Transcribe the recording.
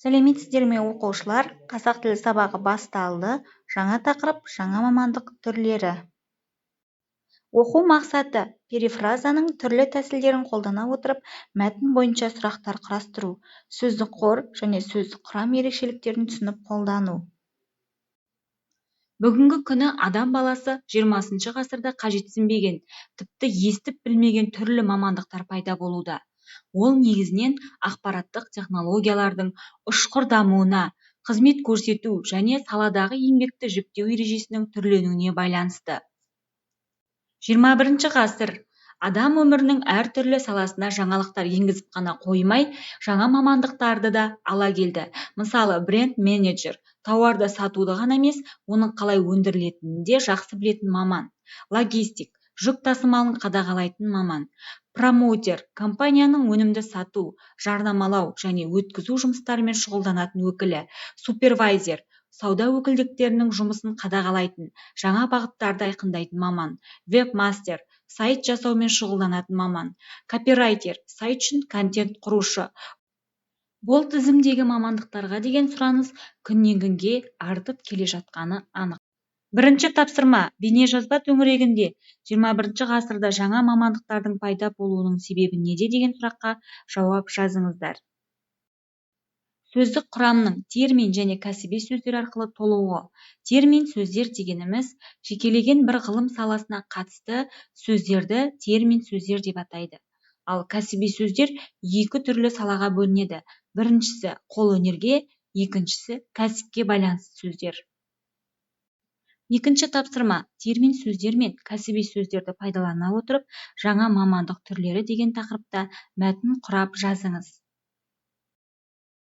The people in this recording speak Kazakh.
Сәлеметсіздер ме, оқушылар! Қазақ тілі сабағы басталды. Жаңа тақырып: жаңа мамандық түрлері. Оқу мақсаты: перифразаның түрлі тәсілдерін қолдана отырып, мәтін бойынша сұрақтар құрастыру, сөздік қор және сөздік құрам ерекшеліктерін түсініп қолдану. Бүгінгі күні адам баласы 20-шы ғасырда қажетсінбеген, тіпті естіп білмеген түрлі мамандықтар пайда болуда. Ол негізінен ақпараттық технологиялардың ұшқыр дамуына, қызмет көрсету және саладағы еңбекті жіктеу ережесінің түрленуіне байланысты. 21-ші ғасыр адам өмірінің әр түрлі саласына жаңалықтар енгізіп қана қоймай, жаңа мамандықтарды да ала келді. Мысалы, бренд менеджер тауарды сатуды ғана емес, оның қалай өндірілетінін де жақсы білетін маман, логистик жүк тасымалын қадағалайтын маман, промоутер компанияның өнімді сату, жарнамалау және өткізу жұмыстарымен шұғылданатын өкілі, супервайзер сауда өкілдіктерінің жұмысын қадағалайтын, жаңа бағыттарды айқындайтын маман, веб-мастер сайт жасаумен шұғылданатын маман, копирайтер сайт үшін контент құрушы. Бұл тізімдегі мамандықтарға деген сұраныс күннен күнге артып келе жатқаны анық. Бірінші тапсырма. Бейнежазба төңірегінде 21-ші ғасырда жаңа мамандықтардың пайда болуының себебі неде деген сұраққа жауап жазыңыздар. Сөздік құрамның термин және кәсіби сөздер арқылы толығуы. Термин сөздер дегеніміз жекелеген бір ғылым саласына қатысты сөздерді термин сөздер деп атайды. Ал кәсіби сөздер екі түрлі салаға бөлінеді. Біріншісі қолөнерге, екіншісі кәсіпке байланысты сөздер. Екінші тапсырма. Термин сөздер мен кәсіби сөздерді пайдалана отырып, жаңа мамандық түрлері деген тақырыпта мәтін құрап жазыңыз.